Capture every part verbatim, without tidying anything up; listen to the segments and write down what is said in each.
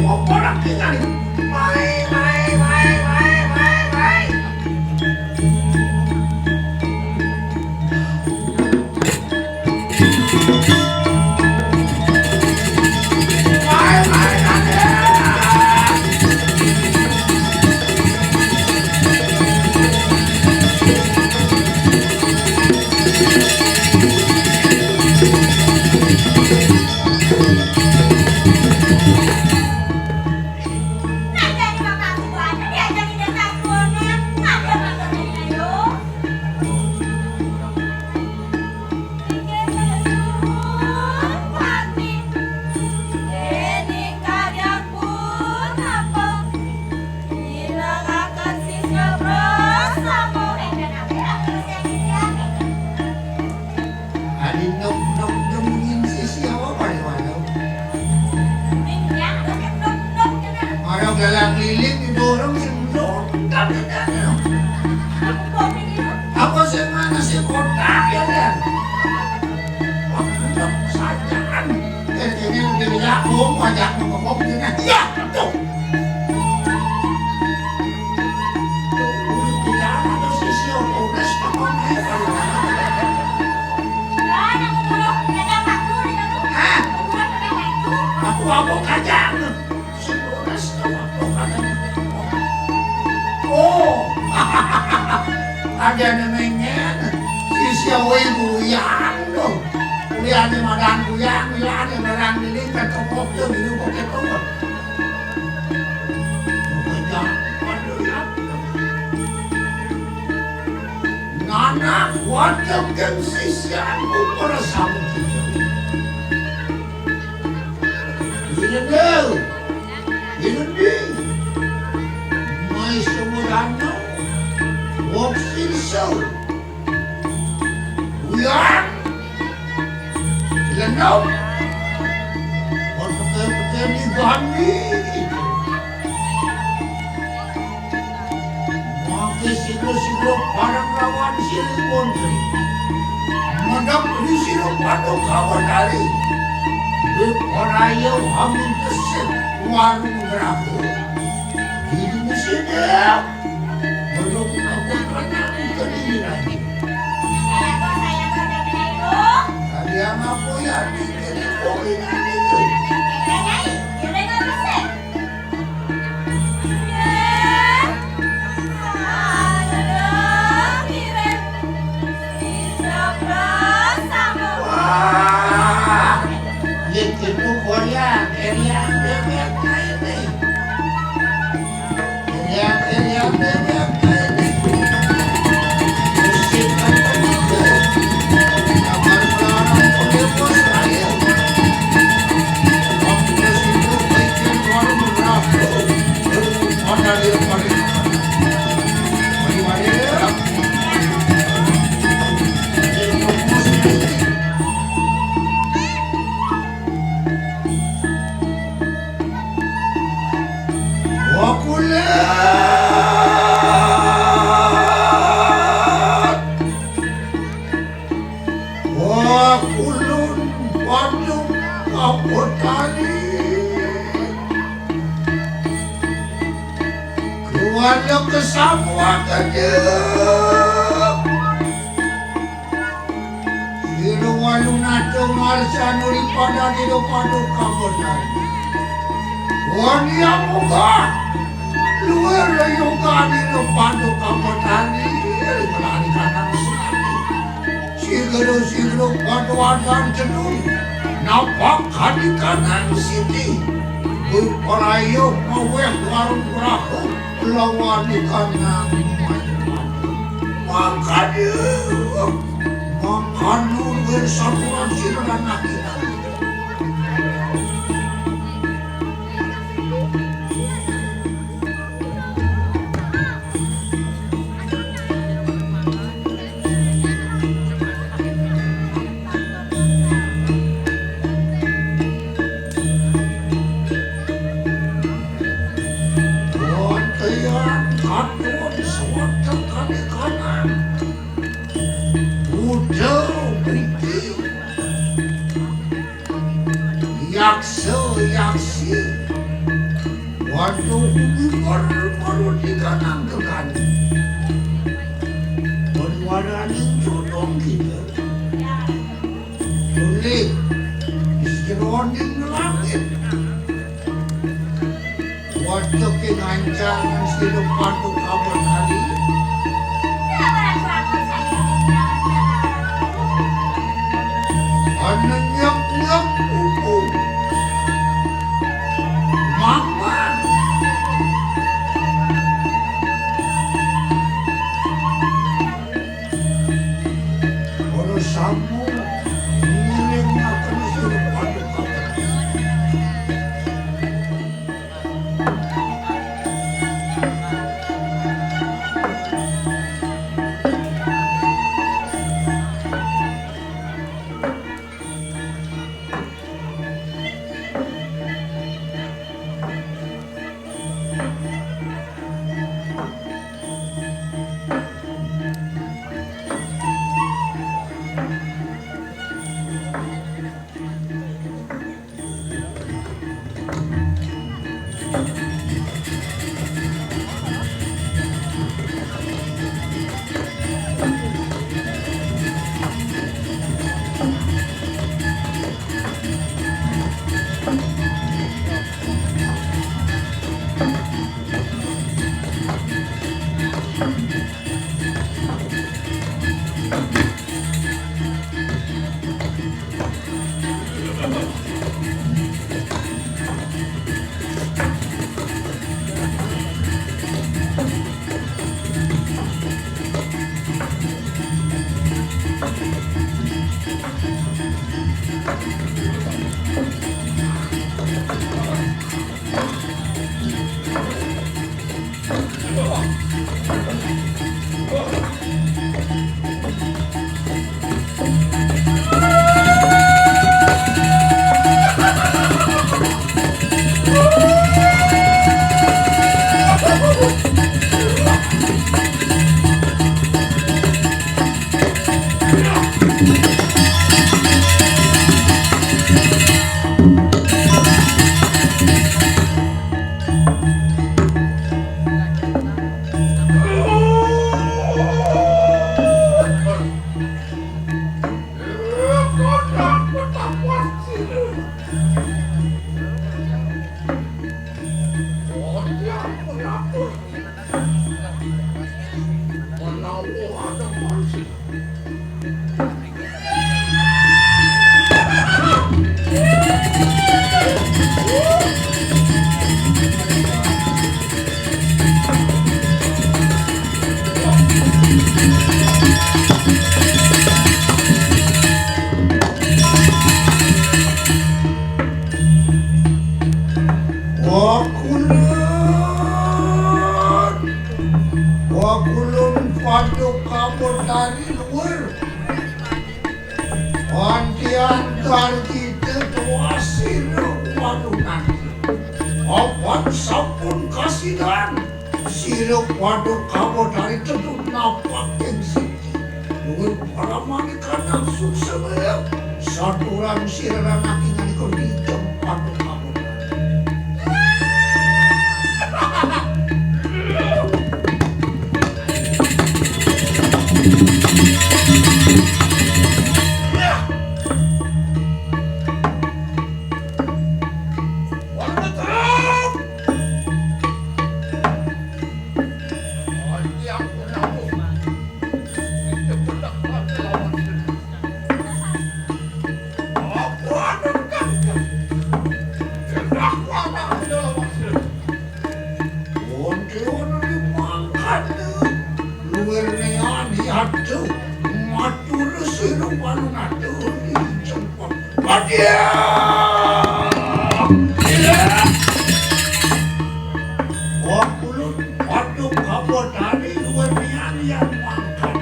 Mau orang tinggal. Mai, mai, mai, mai, mai, mai. Ari nok-nok dengin sisi apa pada walau. Orang galang liling didorong sing dong. Tapi kan, apa sih mana sih kotak ya kan? Wah, nok sajaan. Eh, ini lebih ya, oh, wajah ngomong gini. Ya, betul. Aku apa kaja? Oh, ada namanya si Siawi Buyang dong. Kuliah di Madang Buyang, kuliah di Madang Liling, kan topok tuh, di Bukit Tua. Nana kuat jeung sisianku pada sampun. Irendeu, irendi, mai semuranna, wok sinsel, uyang, Lenong. Peke-peke digani. Maki siku-siku parang lawan silih bontri. Medek di siku padu kawan hari. Di paraya hamin kesik warung berahu. Di sini. Belum aku kenal kediri lagi. Tadi anak boya di kiri koin itu. Wah, itu boya kerian bebek ini. Wakulat. Wakulun waduk kapotari. Keluarga kesamua kedek. Sira walu nata marsa nuri pada dina paduka benar. Wani amuka luwir yoga dina paduka benar. Melari kanang sami. Sigera-sigera pada wadan jenung. Napak kadi kanang siti. Beparayuh maweh warung perahu. Lawan ikan nang makan. Makan, makan dulu bersamuran sira dan laki-laki. Wonten katon sawetara kali kanan. Buddha mriki. Aduh, umur baru tiga nangkelan. Berwarani jodoh kita. Sulit. Di sejeroning langit. Waduh, kinancangan sirup padu kabar hari. Anenyak-nyak kuku. Maman. Ora samu ngiringaken sirup paduka. Wakulun, wakulun paduka Betari luwur. Antian gargita tuasira walunan. Apan sampun kasidan, sira paduka Betari tetu napak ing siki. Duwé paramanikana suksema, saturan sira ranaki nalika dijeng paduka Betari. Wonten limangkat luwir nean yadu matur sira panunatu ing cempeng. Padya! Wong kulun paduk kabotani luwir nean yan mangkat.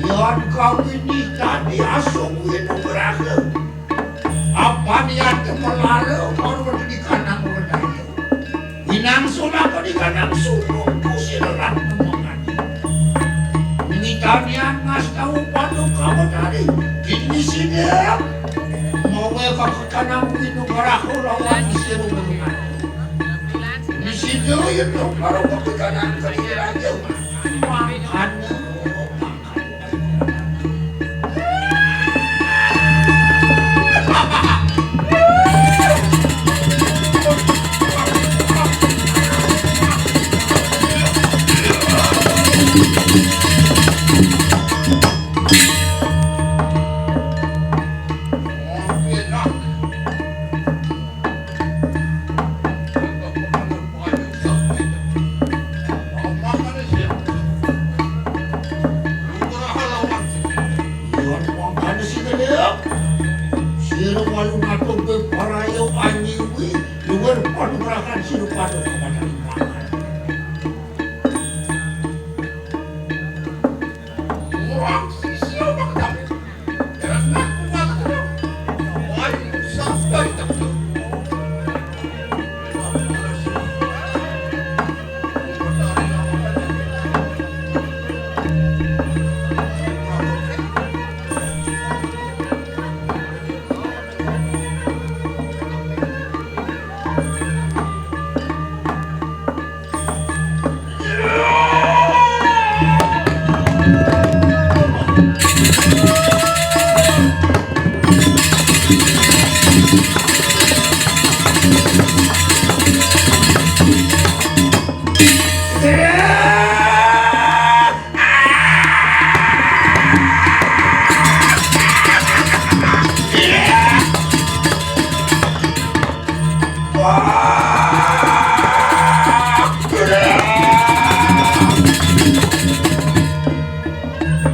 Yan kawini tadi asung winugraha. Apaniat melara parwedi kanang wenaya. Winangsu maka dikanang sumungku sileran nemongan. Nitanian ngastawa paduka Betari. Dini sida mawe kakakanang winugraha lawan sira wenungan. Karo pepikanan keliran. Makan. Yan mangkana si Gede. Sira walu natong beparayo anyiwi luwir panugrahan sira pada kabadan mangan. Orang sisya bakal.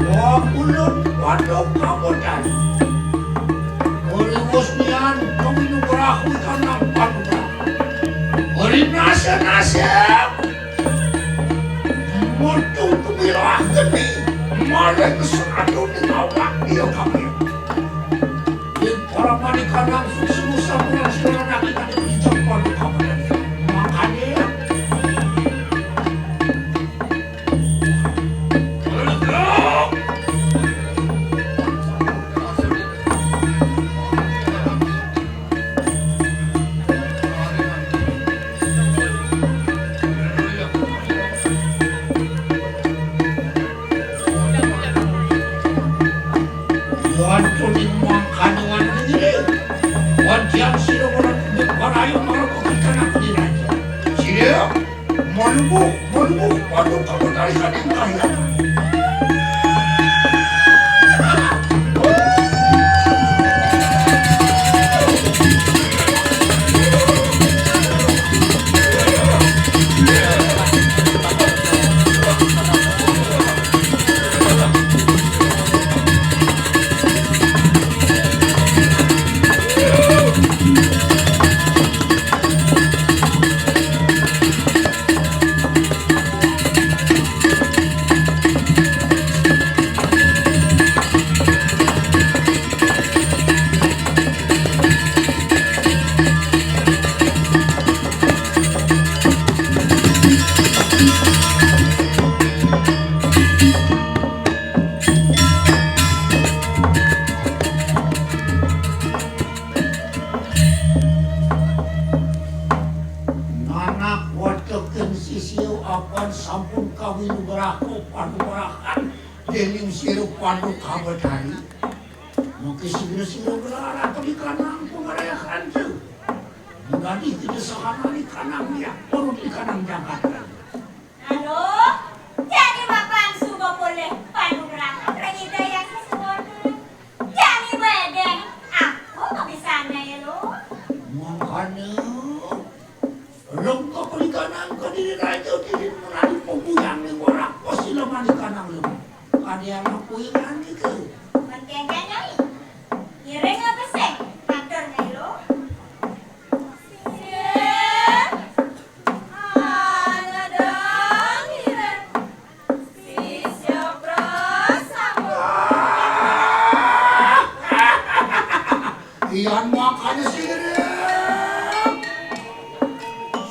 Wakulun pada kabodan. Ori wosnian kami nugrahu ikanang panugrah. Ori nasa-nasa. Mutu kumilah geni. Maring sadu ning awak dia kami. Ing para manikanang sungsung sampun sira nang ing adi dijak pada kabodan. Makanya Yan tuling mangkana ngene. Wan tiang sira ora parayu marang kekanan diraja. Sira Malibu, malibu, padu kamu tarikan yang kaya. Nanak wateking sisia apan sampun kawinugraha panugrahan dening sira Pandhu Kawatari. Mangke sira-sira gelar akan ikanang pangrehan tu. Mengadi kita sahana ikanang ya, urut ikanang jangkatan. Aduh, jadi makan suba polih panugrahan ring Ida Hyang Seswana. Jani bedeng, aku kabisana ya lo. Mangkana, lengkap ikanang kediri raja diri menadi pembuyang ning warak pos sila manikanang lo. Kadi anak kuiran nika. Mangkana, Nyai. Ngiring apa sih? Atur, Nyai lo. Sir. Ana dong, Ira. Sisya prasama. Yan makanya sira.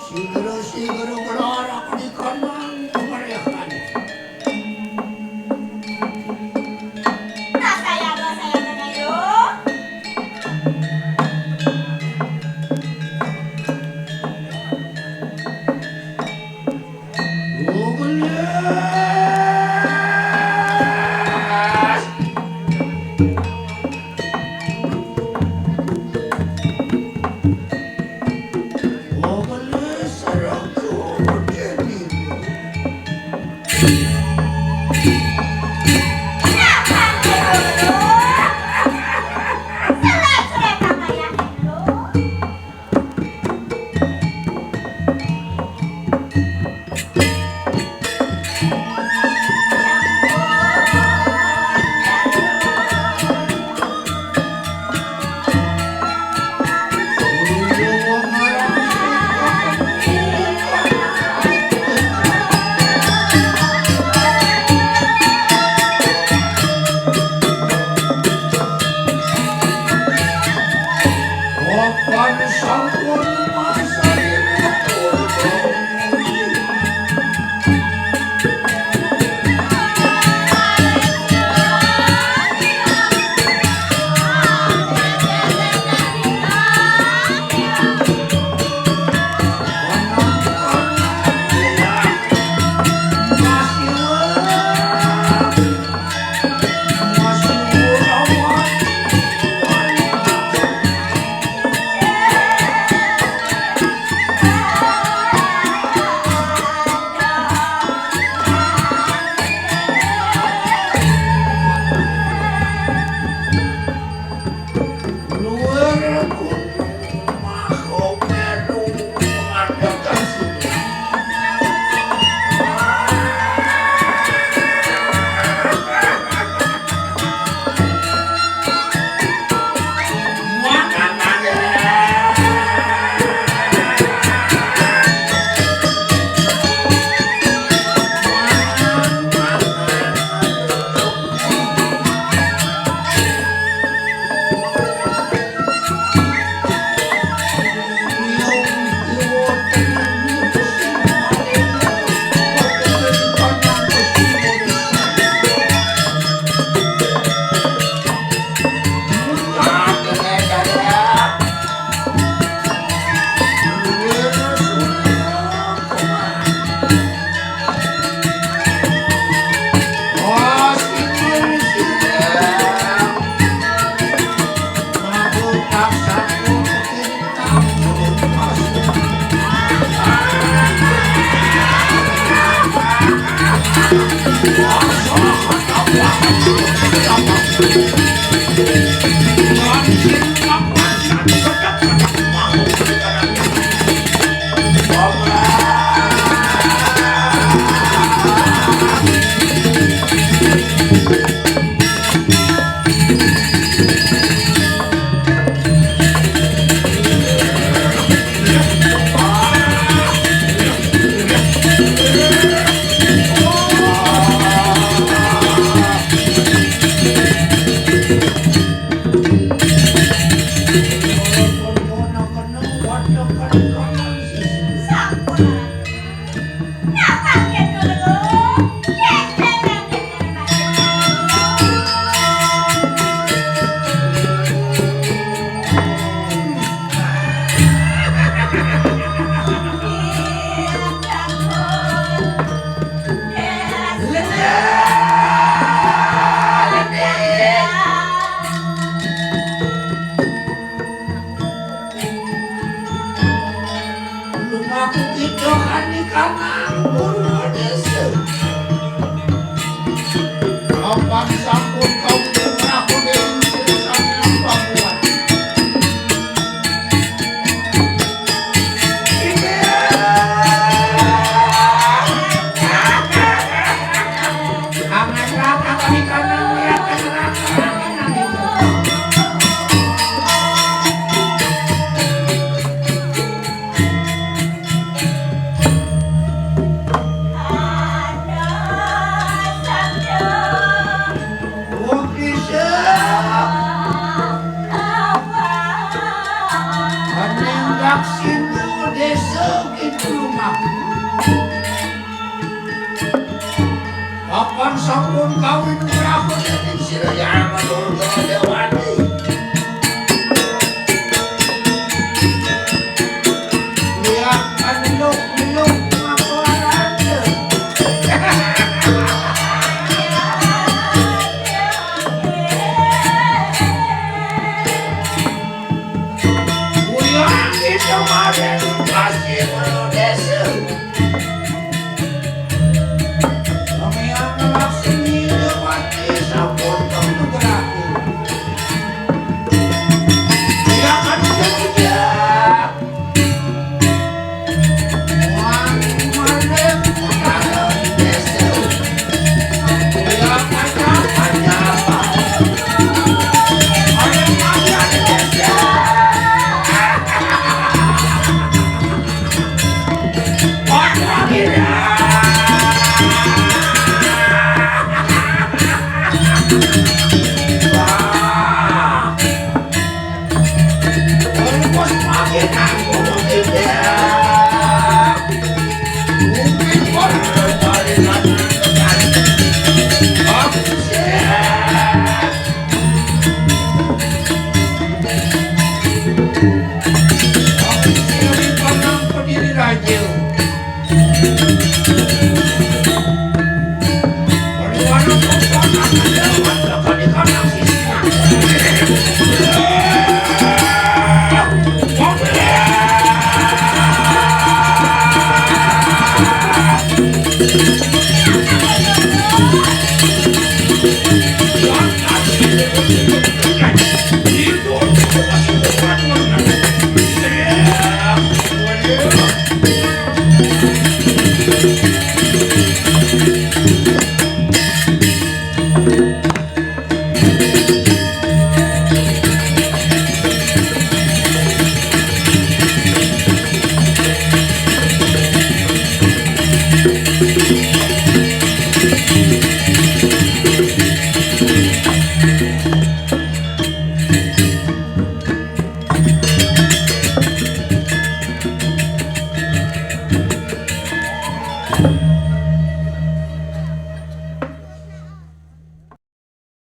Sira, sira gelar aku dikenang kemeriahan. Nah, saya, saya, saya, yuk. Lumaku kita kani kanang guru desa. Apan sampun kau melaku dening sesana pamuan. Desa gitu mah. Apan sampun kawin berapa dening sira ya menurut Dewati. Lihat kan elok-elok ngapalan. Uya kita mari kasih.